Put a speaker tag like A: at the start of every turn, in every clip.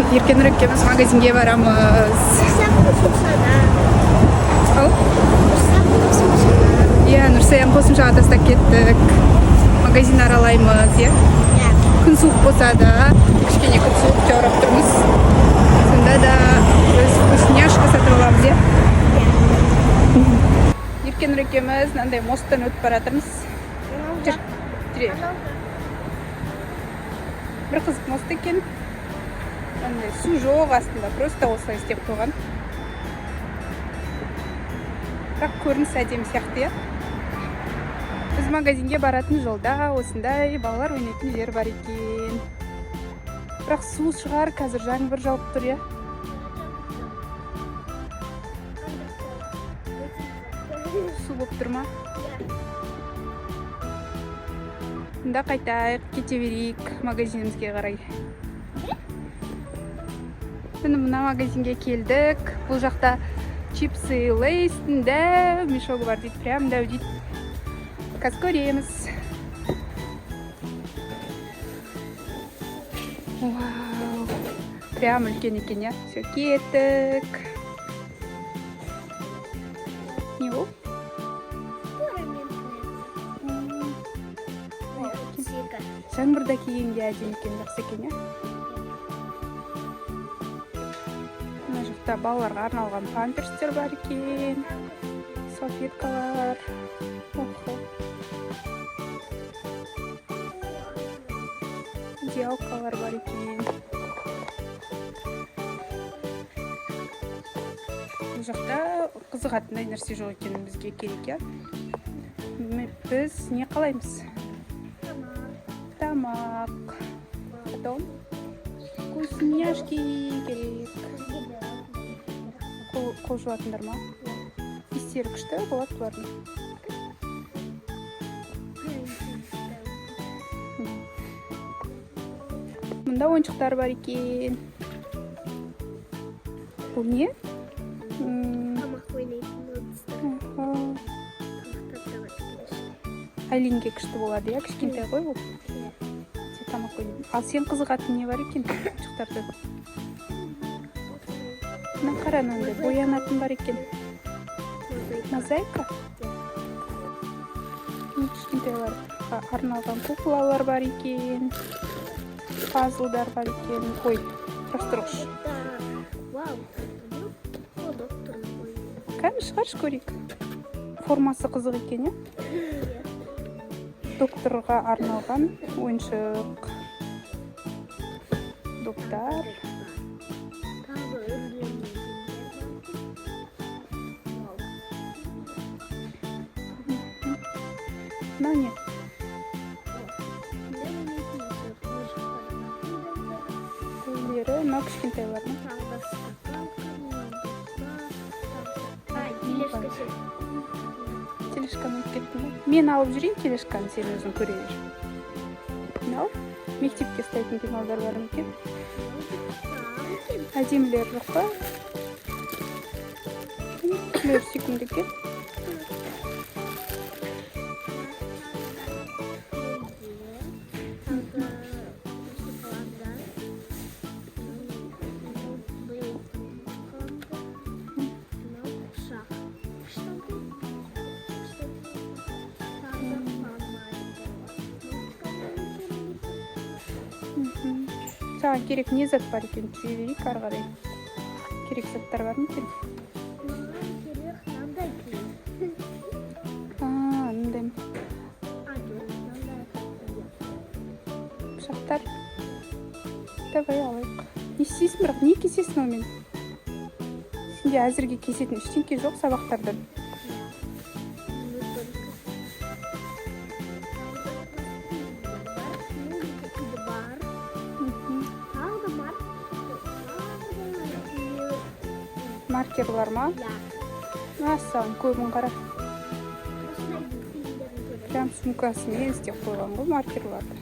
A: Бүгін Еркенұр екеуміз магазинге барамыз.
B: Қосымшада.
A: Ау?
B: Қосымшада.
A: Иә, Нұрсаян қосымшаға тастап кеттік. Магазин аралаймыз, иә?
B: Иә.
A: Күн суық болса да, кішкене күн суық, жаурап тұрмыз. Сонда да біз вкусняшка сатып аламыз, иә? Еркенұр екеуміз мынандай мосттан өтіп бара жатырмыз. Жүр, жүре. Бір қызық мост екен. Андай су жоқ астында, просто осылай істеп қойған. Бірақ көрініс әдемі сияқты, иә? Біз магазинге баратын жолда осындай балалар ойнайтын жер бар екен. Бірақ су шығар, қазір жаңбыр жауып тұр, иә? Су болып тұр ма? Мұнда қайтайық, кете берейік магазинімізге қарай. Міне, мына магазинге келдік. Бұл жақта чипсы Лейстің дәу мешогы бар дейді, прям дәу дейді. Қазір көреміз. Вау, прям үлкен екен, иә? Все, кеттік. Не ол? Жаңбырда кигенге әдемі екен, жақсы екен, иә? Мына жақта балаларға арналған памперстер бар екен, салфеткалар. Охо, одеялкалар бар екен. Бұл жақта қызығатындай нәрсе жоқ екен, бізге керек, иә? Біз не қалаймыз? Тамақ, потом вкусняшки керек. Қол жуатындар ма? Иістері күшті болады бұлардың. Мында ойыншықтар бар екен. Бұл не?
B: Тамақ ойнайтын ыдыстар.
A: Аха.
B: Тамақтар да бар екен.
A: Айлинге күшті болады, иә? Кішкентай ғой бұл.
B: Иә.
A: Өте тамақ ойнайтын. Ал сен қызығатын не бар екен ойыншықтарда? Мына қара, мынандай боянатын бар екен.
B: Мозаика.
A: Мозаика. Кішкентайларға арналған куклалар бар екен, пазлдар бар екен. Ой, құрастырғыш.
B: Вау. О, доктор.
A: Кәні, шығаршы, көрейік. Формасы қызық екен, иә? Докторға арналған ойыншық, доптар.
B: Тағы да өрілген бар. Вау.
A: Мынау не?
B: Не ойнайтын ойыншықтар бар.
A: Түрлері. Мынау кішкентайлар ма?
B: Тағы да скакалка, мынау достар. А, тележка ше.
A: Тележканы алып кеттің ба? Мен алып жүрейін тележканы, сен өзің көре бер. Мынау мектепке ұстайтын пеналдар бар ма екен? Әдемілер жоқ па? Түрлері сүйкімді екен.
B: Тағы да шоколаддар. Мынау бояйтын қаламдар. Мынау пышақ. Кішкентай. Кішкентай. Тағы да фломастер бар.
A: Саған керек не зат бар екен? Жүре берейік ары қарай. Керек заттар бар ма екен?
B: Маған керек мынандай киім.
A: А, мындай ма?
B: А, жоқ, мынандай.
A: Пышақтар. Давай алайық. Не істейсің бірақ, не кесесің онымен? Сенде әзірге кесетін ештеңке жоқ сабақтардан.
B: Ну, только. Бар. Тағы да тағы да
A: Маркерлар ма?
B: Иә.
A: Мәссаған, көбін қара.
B: Осындай фильмдерін көремін.
A: Прям сумкасымен істеп қойған ғой маркерларды.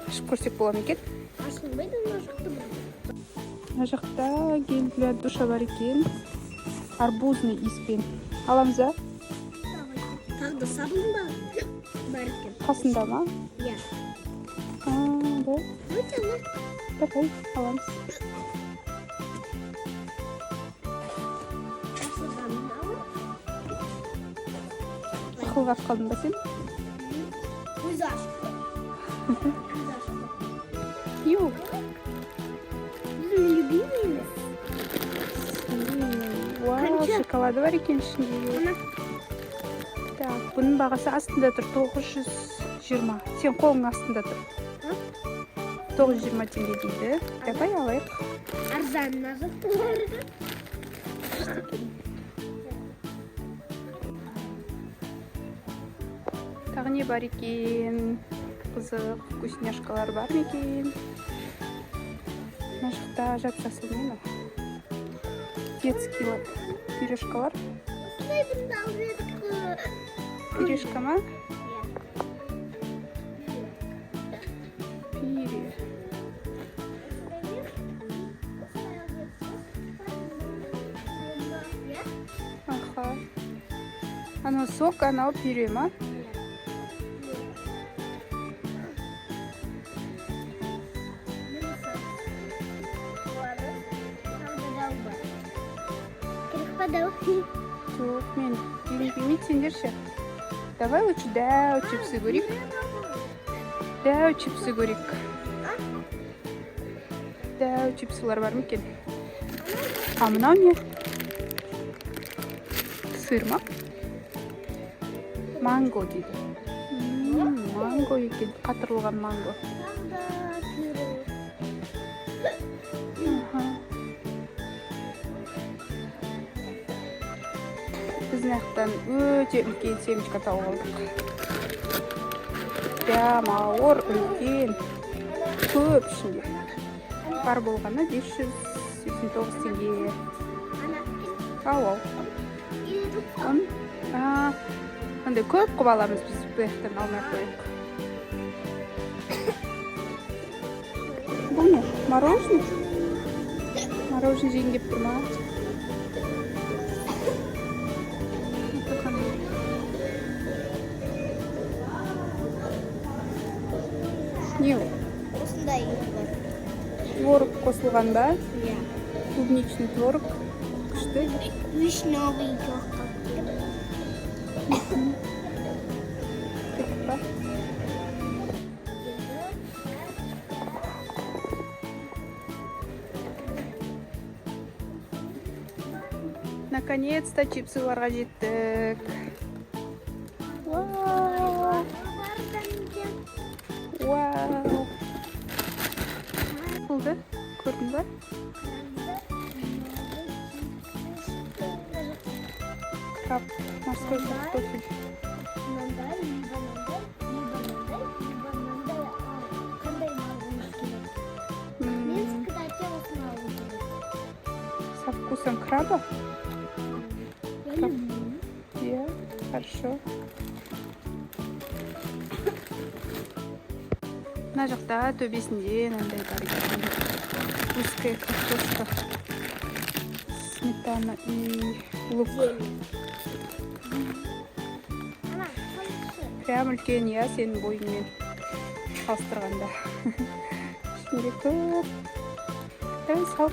A: Ашып көрсек бола ма екен?
B: Ашылмайды мына жақта бір.
A: Мына жақта гель для душа бар екен, арбузный иіспен. Аламыз ба?
B: Тағы да сабын бар. Бар екен.
A: Қасында ма?
B: Иә.
A: А, Да?
B: Өте.
A: Давай, аламыз.
B: Осыдан алып.
A: Қылғап қалдың ба сен?
B: Өзі ашты. Өзі ашты.
A: Ю.
B: Біздің любимый емес.
A: Вау,
B: Қанша?
A: Шоколады бар екен ішінде.
B: Мына.
A: Так, бұның бағасы астында тұр, 920. Сен қолыңның астында тұр.
B: А?
A: 920 теңге дейді. Давай алайық.
B: Арзан жақтылар.
A: Күшті екен. Тағы не бар екен? Қызық вкусняшкалар бар ма екен? Мына жақта жап жасыл не мынау? Детский пюрешкалар.
B: Осындай бірді алып едік қой.
A: Пюрешка ма?
B: Иә.
A: Пюре.
B: Осындай алып едік. Иә?
A: Аха. Анау сок, анау пюре ма?
B: Иә. Міне сок. Тағы да дәу бар. Керек па дәу?
A: Жоқ, мен жегім келмейді, сендер ше? Давай лучше дәу чипсы көрейік. Дәу чипсы көрейік. Дәу чипсылар бар ма екен? А мынау не? Сыр ма? Манго дейді. Манго екен, қатырылған манго.
B: Тағы да пюре.
A: Аха. Біз мына жақтан өте үлкен семечка тауып алдық. Прям ауыр, үлкен, көп ішінде. Бар болғаны 589 теңге.
B: Ана.
A: Ау, ау.
B: Или
A: М? А, мындай көп қылып аламыз біз, бұл жақтан алмай ақ қояйық. Бұл не? Мороженое? Мороженое жегің келіп тұр ма? Это қандай? Не ол?
B: Осындай бар.
A: Творог қосылған ба?
B: Иә.
A: Клубничный творог. Күшті.
B: Вишневый жоқ.
A: Кеттік па? Наконец-то чипсыларға жеттік. Вау! Вау! Болды? Көрдің ба? Краб, морской картофель.
B: Мынандай, либо мынандай, либо мынандай, либо мынандай. Қандай алғыңыз келеді? Мен, кстати, осыны алғым келеді.
A: Со вкусом краба?
B: Я люблю.
A: Иә, хорошо. Мына жақта төбесінде мынандай бар екен. Русская картошка. Сметана и лук.
B: Ана, қайсысы?
A: Прям үлкен, иә, сенің бойыңмен салыстырғанда. Ішінде көп. Давай сал.